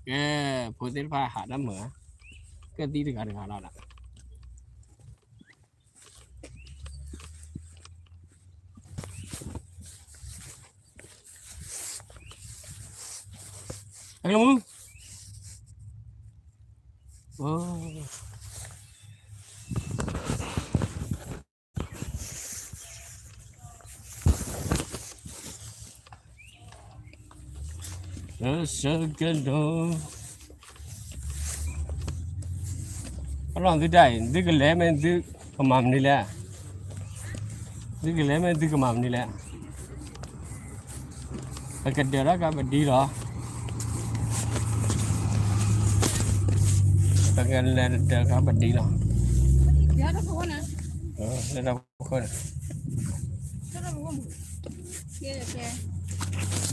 ကဲ, ဖိသ့ၣ်တဖၣ်ဟးတၢ်မုာ်ဧါ, ကဲသံတဂၤတဂၤလီၤဒီး အကလမူ, အိ, လၢဆၢကဒိၣ်, အလီၢ်သုတၢ်အံၤ သုကလဲၤမ့ၢ်သုကမၤမနုၤလဲၣ်, သုကလဲၤမ့ၢ်သုကမၤမနုၤလဲၣ်, ပကဒၢးထီၣ်ကါပဒံလီၤ, ပကလဲၤတဒၢးကါပဒံလီၤ, လၢတၢ်ဖိခိၣ်န့ၣ်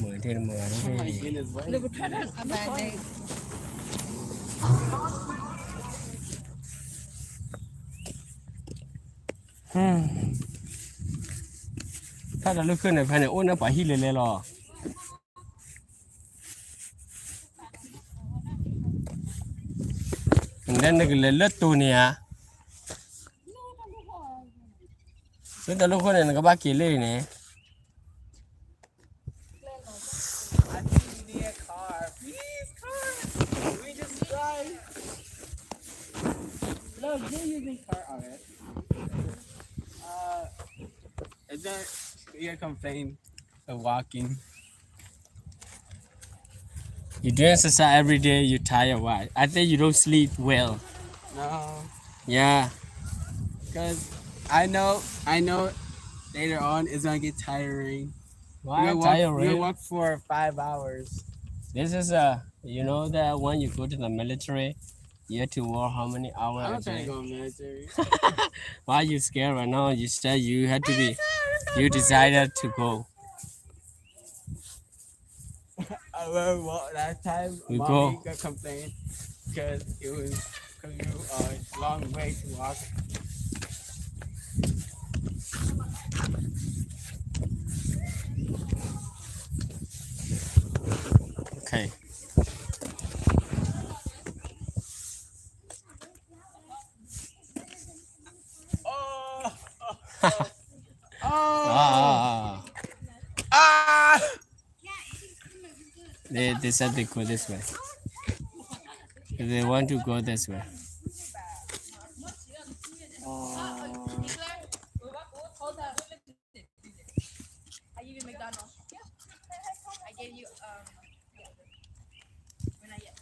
မုာ်ထဲတမုာ်ဂၤန့ၣ်, ဖဲတၢ်လၢခုၣ်န့ၣ် ဖဲန့ၣ်အိၣ်န့ၣ်ပှၤဟံၣ်လဲၤလဲၤလီၤ, နကလဲၤလၢတိၤန့ၣ်ဧါ, လၢတၢ်လၢခိၣ်န့ၣ် နကဘၣ်က့ၤလၢန့ၣ် I think you need a car. Please, car. We just drive. Look, you're using car already. Uh, is that your complaint of walking? You do exercise every day, you tired, why? I think you don't sleep well. No. Yeah. Because I know, I know later on it's gonna get tiring. Why tiring? We're gonna walk for five hours. This is a, you know that when you go to the military, you have to work how many hours a day? I'm not trying to go military. Why you scared right now? You said you had to be, you decided to go. I remember last time we go. Mommy got complained because it was, because it was a long way to walk. Okay. Oh, oh, oh. Ah, ah, ah. Ah! They, they said they go this way. They want to go this way. Oh. Are you in McDonald's? Yeah. I gave you, um, yeah. We're not yet.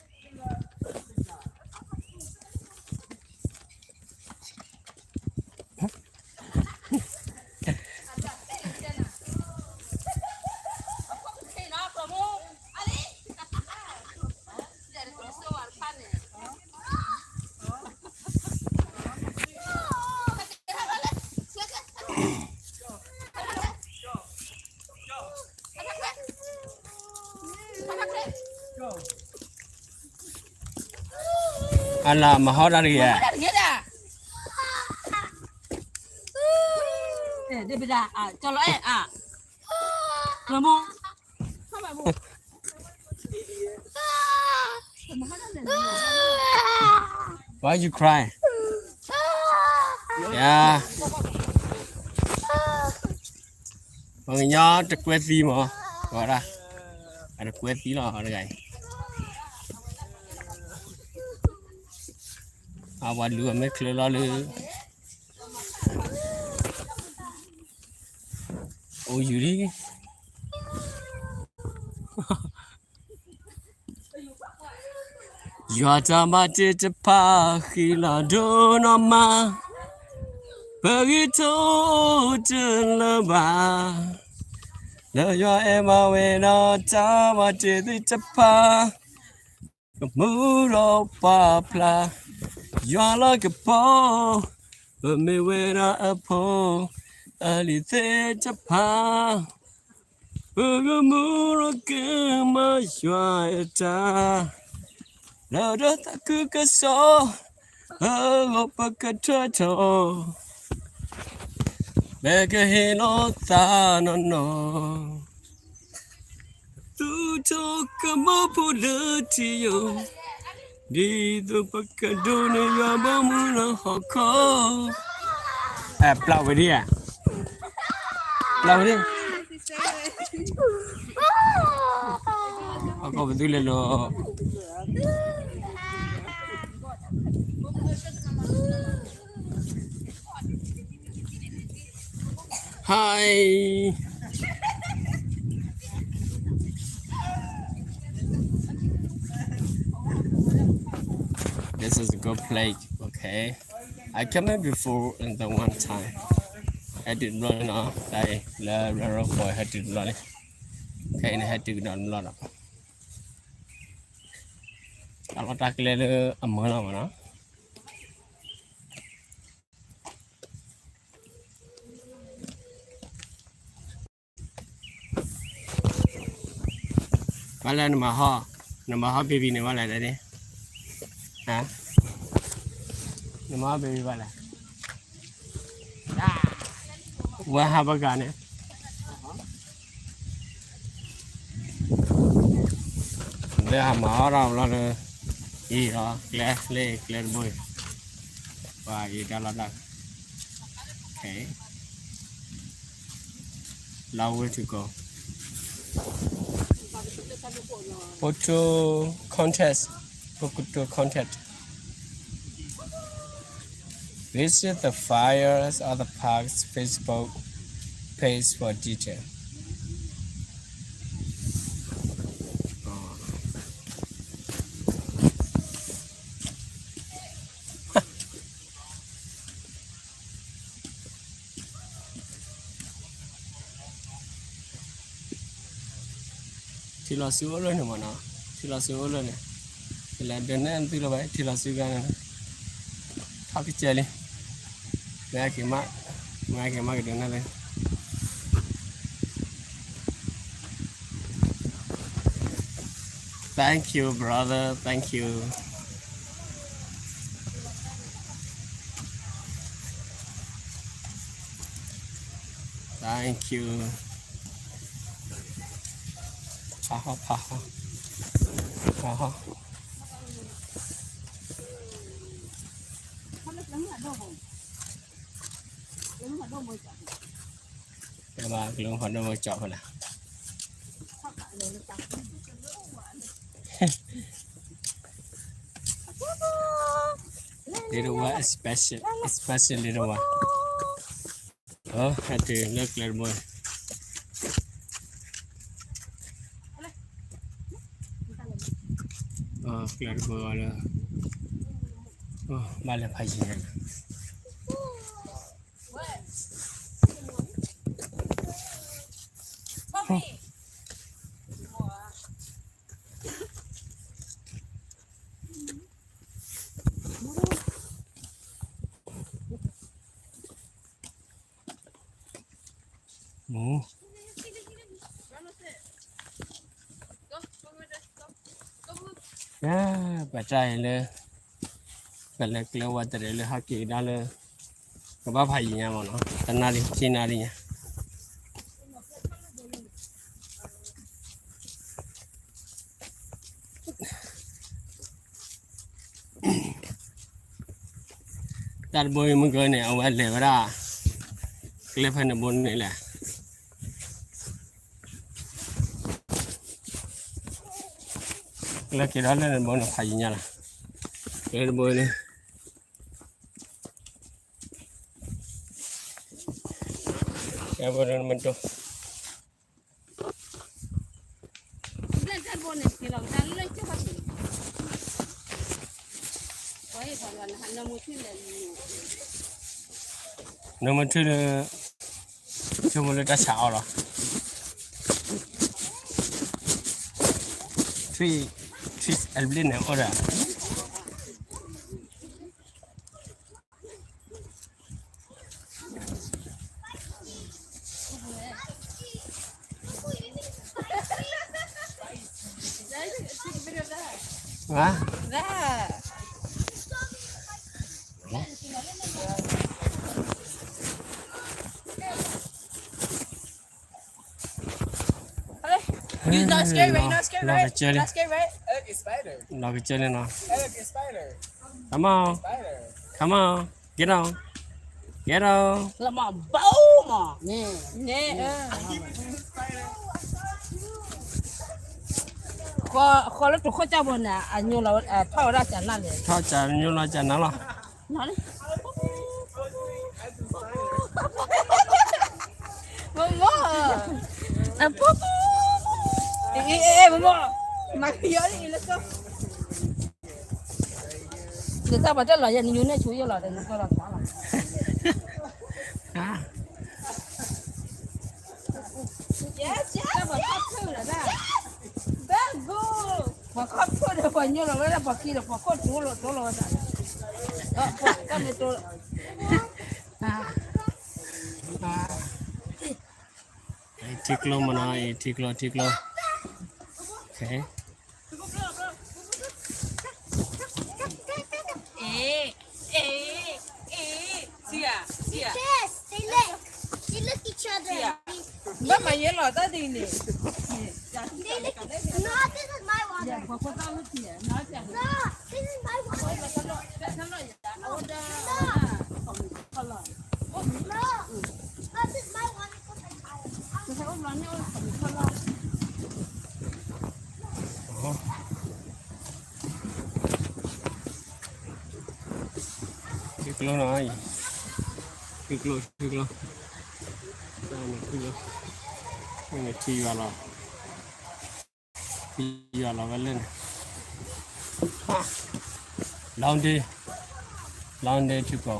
Ala mahora ria. Eh, dia beda. Ah, kalau eh, ah. Kamu. Why you cry? Yeah. ပှၤကညီတကွဲသံမး, ဝဲဒၣ်, အတကွဲသံလီၤ တဂၤအံၤ, အဝဲလူၤအမဲာ်ချၢလီၤလၢ အိၣ်ယူၤလံ. ယွၤတၢ်မၤတ့ၢ်တဖၣ်ဃံလၤဒိၣ်နီၢ်မး, ပဂံၢ်ထီၣ်တလၢဘၣ်, လၢယွၤအဲၣ်ဘၣ်ဝဲဒီးတၢ်မၤတ့ၢ်သ့ၣ်တဖၣ်, ကမူဒီးပာ်ဖျါ ယွၤလၢကပီၤ, ပမ့ၢ်ဝဲဒၣ်အဖိအလံၤသ့ၣ်တဖၣ်, ပကမူဒီးကမၤယွၤအတၢ်, လၢဒီးသးခုကစီၣ်အဂီၢ် ပကထၢထီၣ်, ပကဟ့ၣ်လီၤသးနီၢ်နီၢ်. ပကသူၣ်ထီၣ်ကမီၤဖိလၢထံယိာ်, ဒ်သိးပကဒိးန့ၢ်ယွၤဘီမုၢ်လၢဟီၣ်ခိၣ်. အဲ ပျၢ်ဝဲဒ်ဧါ, ပျၢ်ဝဲဒ်, အကီၢ်ပသူလဲၤလီၤ. Hi. This is a good place. Okay. I came here before in the one time. I did run off. I love the road for I had to run. Okay, and I had to run a lot of. အလီၢ်တၢ်ကျဲလၢအမၢလီၤမးနီၤ. ဘၣ်လဲၣ်နမၤဟီၣ်, နမၤဟီၣ် baby န့ၣ်ဘၣ်လဲၣ်ဒ်န့ၣ်, နမၤဟီၣ် baby ဘၣ်လဲၣ်, ဝဲဟးဘၣ်ဂၤန့ၣ်, လၢဟးမၤဟီၣ်ထီၣ်ဘျီဒီး, အံၤဒီး ကျဲလၢကျဲတဘိအံၤ, ပှၤအံၤတၢ်လီၢ်တၢ်, okay. Long way to go. Photo contest, photo contest. Visit the Fires of the Parks Facebook page for detail. ထံလီၤဆူအိၣ်လၢန့ၣ်မ့ၢ်နီၤ, ထံလီၤဆူအိၣ်လၢန့ၣ်, ယလဲၤဒိးန့ၢ်သုလၢၤဘၣ် ထံလီၤဆူဂၤန့ၣ်, ထီၣ်ကစဲးလံ, မ့ၢ်က့ၤမး, မ့ၢ်က့ၤမးကဒိးန့ၢ်လၢ Thank you, brother. Thank you. Thank you. ဖးဟီၣ်, ဖးဟီၣ်, ဖးဟီၣ်. ကဲဘၣ် ကလုာ်ဖးဒိၣ်ဝဲကၠီဖဲလဲၣ်. Little one, especially, especially little one. ဟဲတုၤလၢကျဲတဘိ, ကျဲတဘိလၢ, ဘၣ်လဲၤဖးယံၤညါ မူ, ပတၢ်အံၤလၢ, ပလဲၤကျဲဝဲတရဲလၢဟဲက့ၤကဒါလၢ, ကဘၣ်ဖးယံၤညါမ့ၢ်နီၤ တနၣ်ရံၣ်ခံနၣ်ရံၣ်ညါ တၢ်တဘိအံၤမုၢ်ကၢန့ၣ် အဝဲလဲၤဝဲဒၣ်, ကျဲဖဲန့ၣ်ဘိန့ၣ်လဲၣ်, ကျဲက့ၤဒီးလၢန့ၣ်ဘိန့ၣ် ဖးယံၤညါလီၤ, ကျဲတဘိန့ၣ် ကဲဘိန့ၣ်မ့ၢ်ဒိၣ် နမ့ၢ်ထုးလၢ, ဆိကမိၣ်လၢတၢ်ဆါအီၤလီၤ, ထွံၣ်, ထွံၣ်အဘျ့ၣ်န့ၣ်အိၣ်ဒီး Hello. You not scared, right? You not scared, right? Not scared, right? Look, it's spider. လီၤကစၢၢ်န့ၣ်နီၤ. Look, it's spider. Come on. Spider. Come on. Get on. Get on. လၢမၤဘၣ်မး န့ၣ် န့ၣ် ဃီလၢတခိၣ်ကၢ်ဘိန့ၣ် အညိလီၤ ထီၣ်ဝဲဒၣ်ကၢ်နၢ်လဲၣ် ထီၣ်ကၢ်ညိလီၤကၢ်နၢ်လီၤ နီၤန့ၣ် မမ အပူၤ အ့ အ့ အ့ မမ မၤကယီၤလံ let's go နတၢ်ပှၤတၢ်လီၤယဲ နညိန့ၢ်ဆိယဲလီၤ နကလီၤသးလီၤ Yes, yes, yes. Very good. ပှၤခီၣ်ခိၣ်ဒီးပှၤညိလီၤဝဲဒၣ်ပှၤခံဒီး ပှၤခိၣ်တိလိာ်တိလိာ်ဝဲဒၣ် ပှၤတၢ်မ့ၢ်တိ ထံကျိမနီၤအံၤ ထံကျိ ထံကျိ Okay. Eh, eh, eh, see ya, see ya. Yes, they lick. They lick each other. See ya. Baba, yellow, that thing is. They lick. No, this is my water. No, this is my water. No, no, no, this is my water. ထံကျိနီၤအံၤ ထံကျိ ထံကျိ တၢ်န့ၣ်ထံကျိ မ့ၢ်န့ၣ်ထံယွၤလီၤ ထံယွၤလီၤဝဲလၢန့ၣ် Long day, long day to go.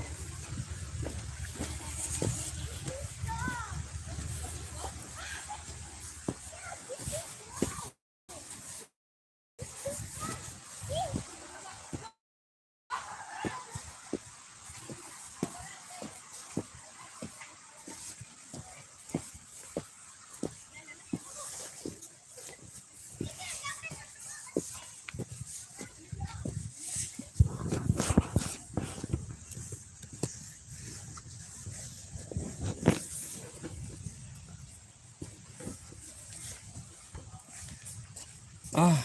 Aa,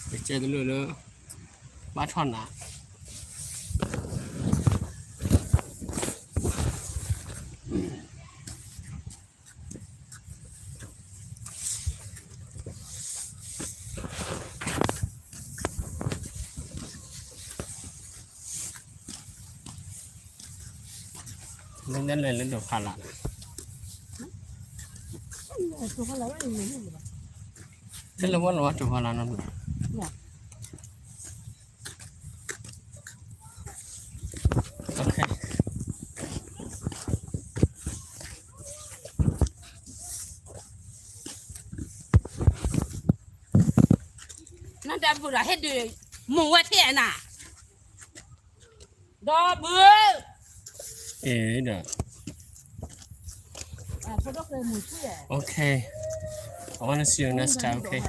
ပကဲတလိၣ်လၢ ဘၣ်ထီၣ်နၤ လၢညါလဲၤလၢဒိးဖးလၢ်, တလၢဝဲလီၤဝဲဒိးဖးလၢ်နီတဘျီ, နတၢ်ဘူၣ်ဒီးဟဲဒုး မိၢ်ဝဲထဲနၤ, ဒီးဘု, အ့ဒီး, okay, I wanna see you next time, okay.